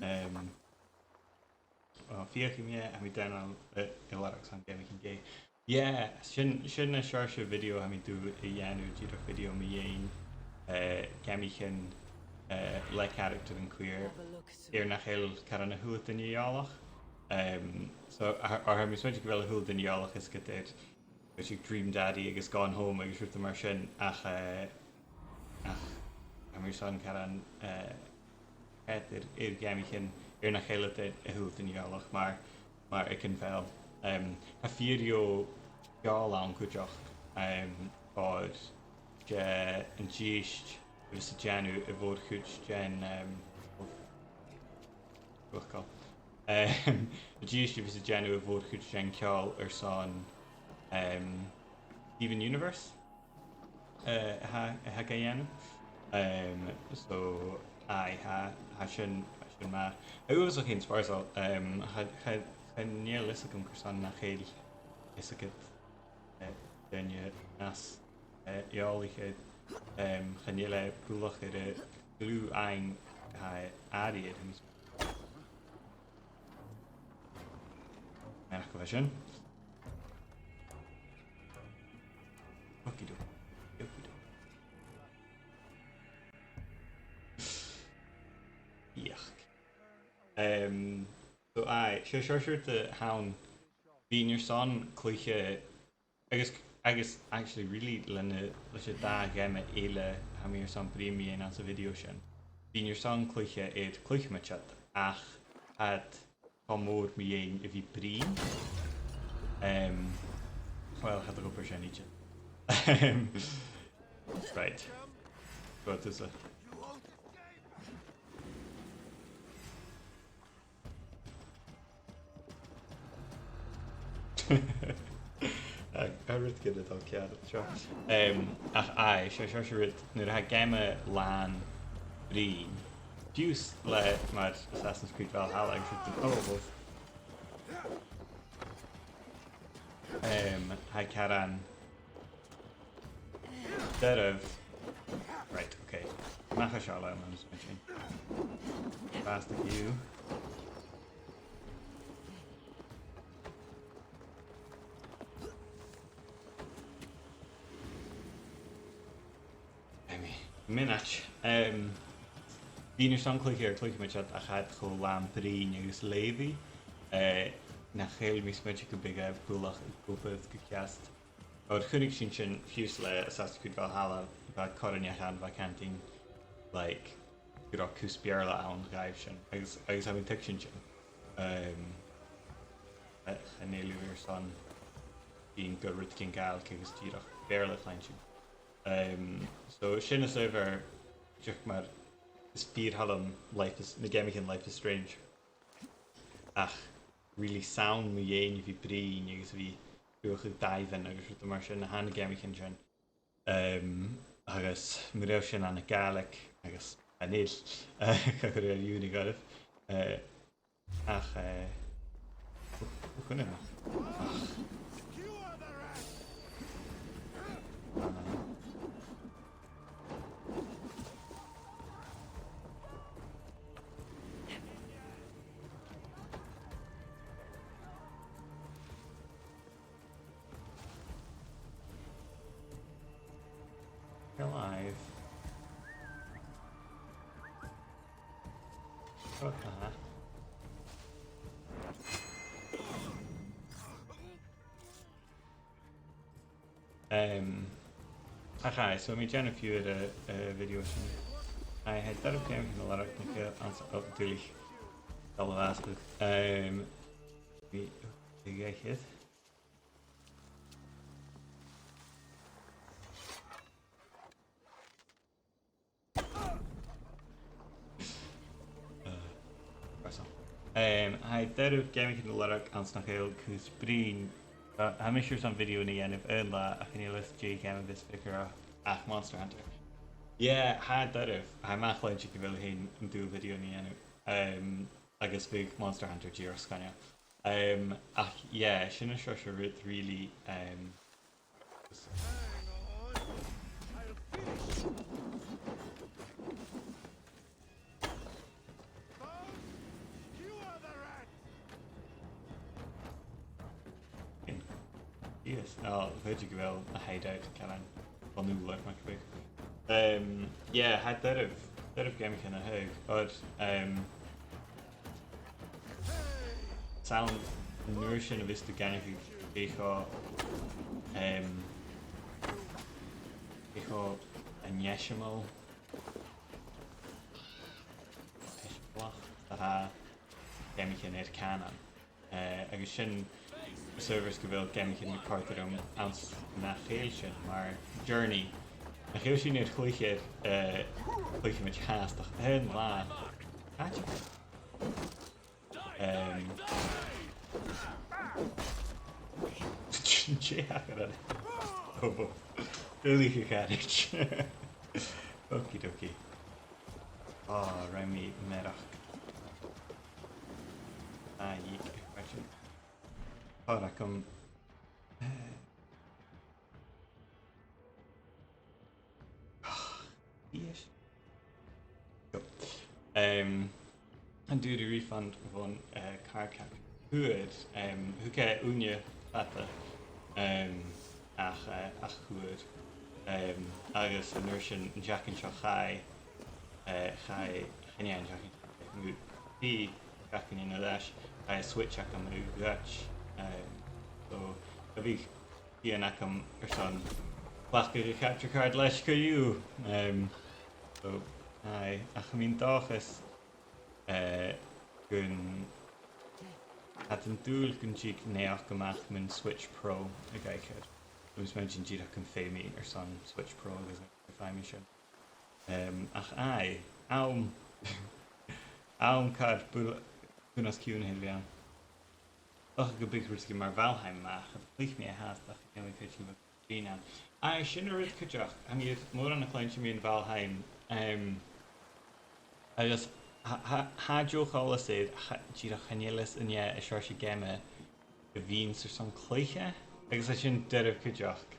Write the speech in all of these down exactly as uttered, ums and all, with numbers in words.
Um, o, feuchaidh mi e, tha mi deiseil, eh, a lorg son geamaichean Gaelic. Yeah, sin, sin an seòrsa video a tha mi an dùil a dhèanamh, dìreach video mu dheidhinn, eh, geamaichean, eh, le character an queer. Air nach eil caran a h-uile duine eòlach. Um, so, a, a, tha mi a' smaointinn gu bheil a h-uile duine eòlach is gu dè, bha sibh Dream Daddy agus Gone Home agus rudan mar sin, ach, eh, ach, tha mi airson caran, eh, eadar, air geamaichean air nach eil iad a h-uile duine eòlach mar, mar Ikenfell. Um, tha fìor dheagh cheòl ann cuideachd, um, oir 's e an dithis a bhios a' dèanamh a' mhòr-chuid den, um, what's it called? Um, an dithis a bhios a' dèanamh a' mhòr-chuid den cheòl airson, um, Steven Universe. Eh, a tha, a tha ga dhèanamh. Um, so, aye, tha, tha sin, tha sin math. Tha e uabhasach fhèin spòrsail, um, cha, cha, chan eil fhios agam carson nach eil fhios aig, eh, daoine nas, eh, eòlaiche, um, chan eil e buileach air a dhlùth-fhaighinn, tha e airidh air, tha mi a' smaointinn. Mar a bha sin. Okie doke. Okie doke. Yuck. Um, so, aye, 's e seòrsa rud a th' ann, bhithinn airson cluiche, agus, agus actually, really, leis na, leis an dà gheama eile a tha mi airson bruidhinn mu dheidhinn anns a' video sin. Bhithinn airson cluiche air Cluicheamaid iad, ach tha iad cho mòr mu dheidhinn a bhith a' bruidhinn. Um, well, tha e ag obair sin idir. Um, right. Go ahead, tusa. Ag, a rud gu bheil dol ceart, seo. Um, ach aye, 's e, 's e, 's e rud, nuair a tha geama làn bruidhinn, fiù 's le mar Assassin's Creed Valhalla, agus rud, oh, well. Um, tha e caran doirbh. Right, okay. Mach à seo leam, tha mi a' smaointinn. Fast a few. Aye, mionaid. Um, bhithinn airson cluiche air Cluicheamaid iad, ach tha iad cho làn bruidhinn agus leughaidh, eh, nach eil mi a' smaointinn gum biodh e buileach ag obair gu ceart. Oir chunnaic sinn sin fiù 's le Assassin's Creed Valhalla, bha cothrom aca ann, bha canteen, like, gun robh cus Beurla ann dhaibhsan, agus, agus tha mi a' tuigsinn sin. Um, eh, chan eil thu airson a bhith ag ràdh rudeigin Gàidhlig agus dìreach Beurla a chluinntinn. Um, so sin as adhbhar, dìreach mar, is fìor thoil leam Life is, na geamaichean Life is Strange. Ach really 's ann mu dheidhinn a bhith a' bruidhinn agus a bhith a' cruthachadh dàimhean agus rudan mar sin a tha na geamaichean sin. Um, agus mura bheil sin ann an Gàidhlig agus chan eil, eh, cha chuir e iongnadh oirbh. Eh, ach, eh, ach, ach. Alive. What the heck? Um, ach aye, so tha mi a' dèanamh few air a', a' video sin. Aye, tha e doirbh geamaichean a lorg, nach eil, anns, oh, duilich. Dol a-mach. Um, bidh, bidh e ceart. Um, tha e doirbh geamaichean a lorg anns nach eil cus bruidhinn. Uh, tha mise airson video a dhèanamh aon latha, ach chan eil fhios dè an geama a bhios freagarrach ach Monster Hunter. Yeah, tha e doirbh. Tha mi a' cluinntinn gu bheil thu fhèin an dùil video a dhèanamh. Um, agus bhiodh Monster Hunter dìreach sgoinneil. Um, ach, yeah, sin an seòrsa rud, really, um, Well, dh'fhaodadh gu bheil a hideout caran bunúlach, mar gum biodh. Um, yeah, tha e doirbh, doirbh geamaichean a thaghadh, oir, um, 's ann an uair sin a bhios tu a' gabhail, dè cho, um, dè cho aineiseamail, aineiseamach a tha geamaichean air cànan. Eh, agus sin, is dòcha gu bheil geamaichean a' còrdadh rium anns na chèilidhean sin, mar Journey. Nach eil sin air cluiche, eh, cluicheamaid fhathast, ach aon latha. Càit? Em, dè thachair an... Oh, oh. Duilich a charaid. Okie dokie. Ah, rinn mi mearachd. Ah, dhìg, a chreidsinn. Tha agam. Yes. Go. Um, an do a refund bhon, uh, card capture. Fhuair, um, thug e ùine fada, um, ach, uh, ach fhuair. Um, agus an uair sin an t-seachdain seo chaidh, uh, chaidh, chan e an t-seachdain seo, mu, bhí seachdain ina leis, chaidh an Switch agam a ghoid. Um, so, a bhith Bidh agam airson cleachdadh a' capture card leis co-dhiù. Um, so, aye, ach tha mi an dòchas, eh, gun, tha iad an dùil gun tig naidheachd a-mach mun Switch Pro a dh'aithghearr. Agus mar sin dìreach gum feum mi airson Switch Pro agus gum faigh mi sin. Um, ach aye, àm, àm car buil-, buileach ciùin a th' ann. Ach gum biodh rudeigin mar Valheim a-mach, cha chluich mi e fhathast ach chan eil mi cinnteach gu bheil mi a' bruidhinn ann. Aidh, sin an rud cuideachd, tha mi air mòran a chluinntinn mu Valheim, em, agus tha, tha, tha deagh choltas air, cha, dìreach chan eil fhios an e an seòrsa geama a bhios mi airson cluiche, agus tha sin doirbh cuideachd.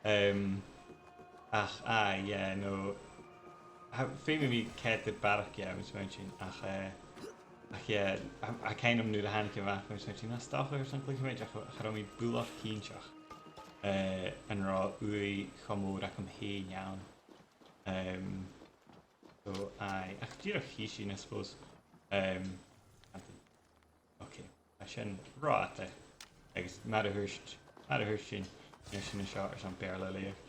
Em, ach, aidh, yeah, no, tha, feumaidh mi coimhead air barrachd, yeah, agus mar sin, ach, eh, ach, yeah, tha, tha cuimhn' agam nuair a thàinig e a-mach, agus mar sin, 's dòcha airson cluicheamaid, ach cha robh mi buileach cinnteach, eh, an robh ùidh cho mòr agam fhèin ann. Em, so, aidh, ach dìreach chì sinn, I suppose. Em, Ok, tha sin ro fhada. Agus mar a thuirt, mar a thuirt sinn, nì sinn an seo airson Beurla a leughadh.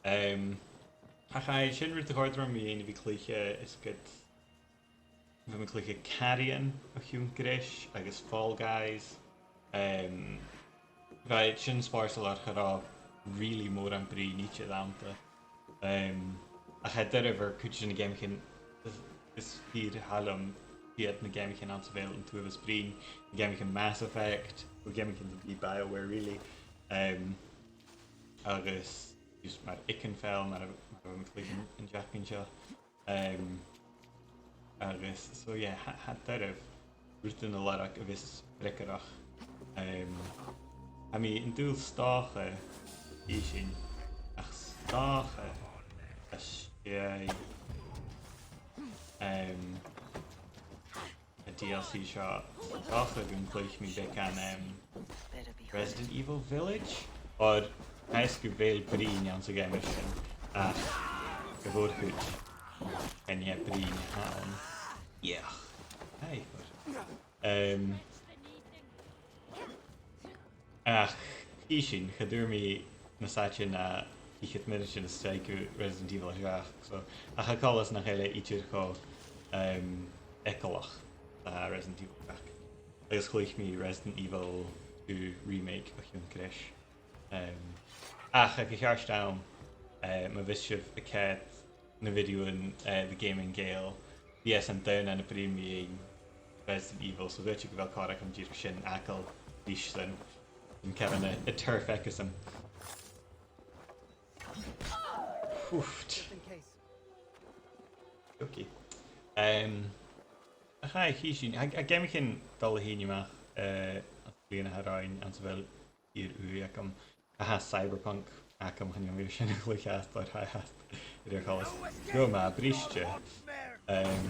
Em, ach aidh, sin rud a chòrd rium mu dheidhinn a bhith a' cluich, is ged, bha mi a' cluich Carrion o chionn greis agus Fall Guys. Em, bha sin spòrsail oir cha robh really mòran bruidhinn idir annta. Em, ach tha e doirbh air cuid de na geamaichean, is, is fìor thoil leam iad na geamaichean anns a bheil an t-uabhas bruidhinn, na geamaichean Mass Effect, no geamaichean de BioWare, really. Em, agus just mar Ikenfell, mar a, mar a bha mi a' cluich an, an t-seachdain seo. Em, agus, so, yeah, tha, tha e doirbh rudan a lorg a bhios freagarrach. Em, tha mi an dùil 's dòcha, chì sinn, ach 's dòcha, a' sìor, em, an D L C seo, 's dòcha gum cluich mi beagan, em, Resident Evil Village, oir tha fhios gu bheil bruidhinn anns a' gheama sin, ach a' mhòr-chuid, chan e bruidhinn a th' ann. Yeah. Aye, oir, em, ach, chì sinn, cha d' fhuair mi nas fhaide na fichead mionaidean às dèidh gu Resident Evil a seachd, so, ach tha coltas nach eil e idir cho, em, eagalach a tha Resident Evil a seachd. Agus chluich mi Resident Evil two Remake o chionn greis. Em, ach aig a' cheart àm, eh, ma bhios sibh a' coimhead na videothan, eh, The Gaming Gael, bidh esan an-còmhnaidh a' bruidhinn mu Resident Evil, so dh'fhaodte gu bheil còir agam dìreach sin fhàgail ris-san, an ceann a, a' turf aigesan. Oof. Just in case. Okay. Em, ach aidh, chì sinn, tha, tha geamaichean a' dol a thighinn a-mach, eh, anns a' bhliadhna a tha romhainn, anns a bheil fìor ùidh agam. Tha Cyberpunk agam, chan eil mi air sin a chluich fhathast, oir tha e fhathast air a' cholas gu math briste. Em,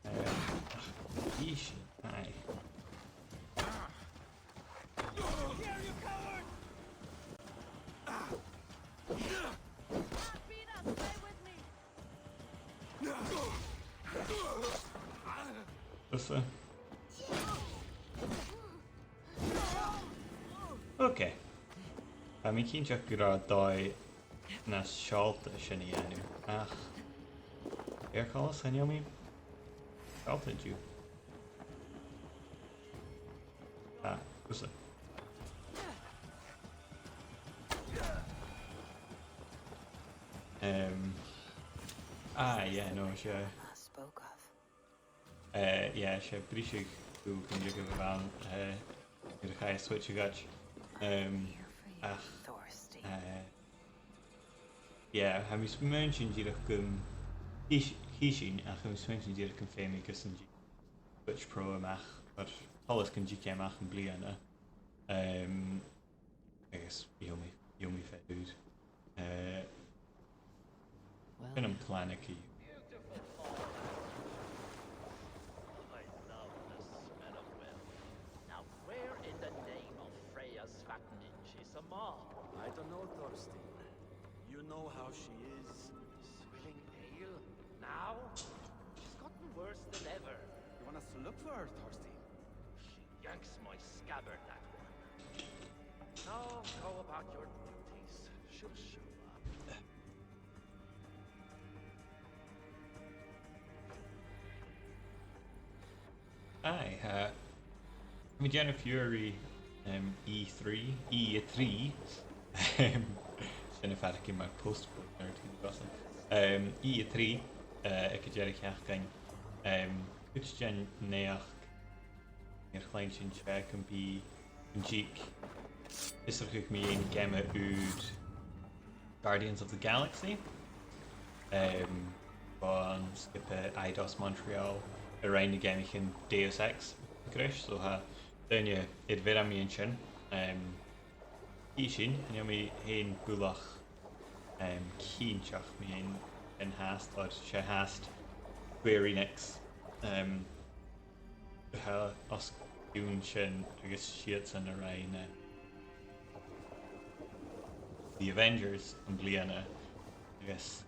eh, ach, chì sinn, aidh. Thusa. Ok. Tha mi cinnteach gun robh dòigh nas seòlta sin a dhèanamh, ach air choltas, chan eil mi seòlta an-diugh. Ah, thusa. Um, ah, yeah, no, sure. Eh, yeah, 's e briseadh gun teagamh a bh' ann, eh, nuair a chaidh an switch a ghoid. Um, ach, eh, yeah, tha mi a' smaointinn dìreach gum, chì, chì sinn, ach tha mi a' smaointinn dìreach gum feum mi gus an tig Switch Pro a-mach, oir tha coltas gun tig e a-mach am-bliadhna. Um, agus bidh mi, bidh mi feitheamh. Eh, well, sin am plan aige. Beautiful forest. I love the smell of milk. Now, where in the name of Freya's fat ninja is Amal? I don't know, Thorstein. You know how she is. Swilling pale. Now, she's gotten worse than ever. You want us to look for her, Thorstein? She yanks my scabbard, that one. Now go about your duties. She'll show up. Aye, uh, tha mi a' dèanamh fiughair ri, um, E three, E a trì. Um, sin a' faireachdainn mar post-book nerd, gu bheil sin. Um, E a trì, uh, aig an deireadh-sheachdain. Um, cuid den naidheachd nuair a chluinneas sinn seo gum bi an-diugh. Fiosrachadh mu dheidhinn geama ùr Guardians of the Galaxy, um, bhon sgioba Eidos-Montréal a rinn na geamaichean Deus Ex a-rithist, so tha daoine air bhioran mu dheidhinn sin. Um, chì sinn, chan eil mi fhèin buileach, um, cinnteach mu dheidhinn sin fhathast, oir 's e fhathast Square Enix, um, a tha os cionn sin agus 's iadsan a rinn, eh, The Avengers am-bliadhna, agus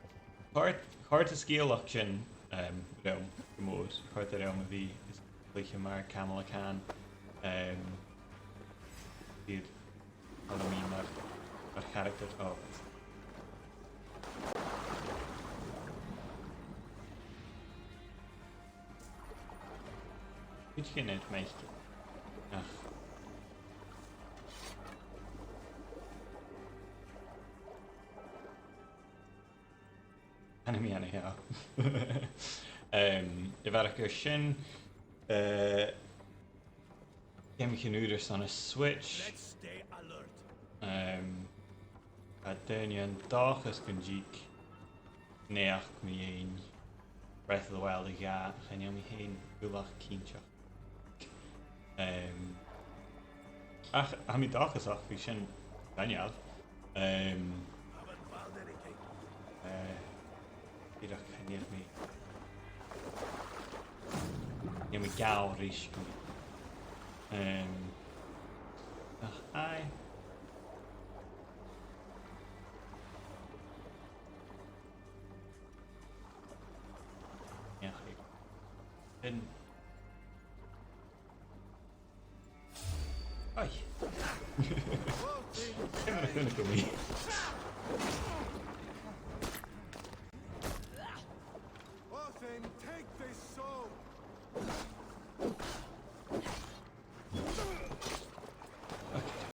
chòrd, chòrd an sgeulachd sin, um, rium gu mòr, chòrd e rium a bhith a' cluiche mar Kamala Khan, um, iad Chanainn mar, mar character, oh. Cuideigin air m' aice. Ach. Chan eil mi an seo. Um, a bharrachd air sin, uh, geamaichean ùra airson an Switch. Let's stay alert. Um, tha daoine an dòchas gun tig naidheachd mu dheidhinn Breath of the Wild a dhà, chan eil mi fhèin buileach cinnteach. Um, ach, tha mi dòchasach, bidh sin gainneamh. Um, uh, Dìreach, chan eil mi, chan eil mi gabhail ris. Um, ach, aye. Yeah, aye. Then Oi. Ciamar a chunnaic thu mi?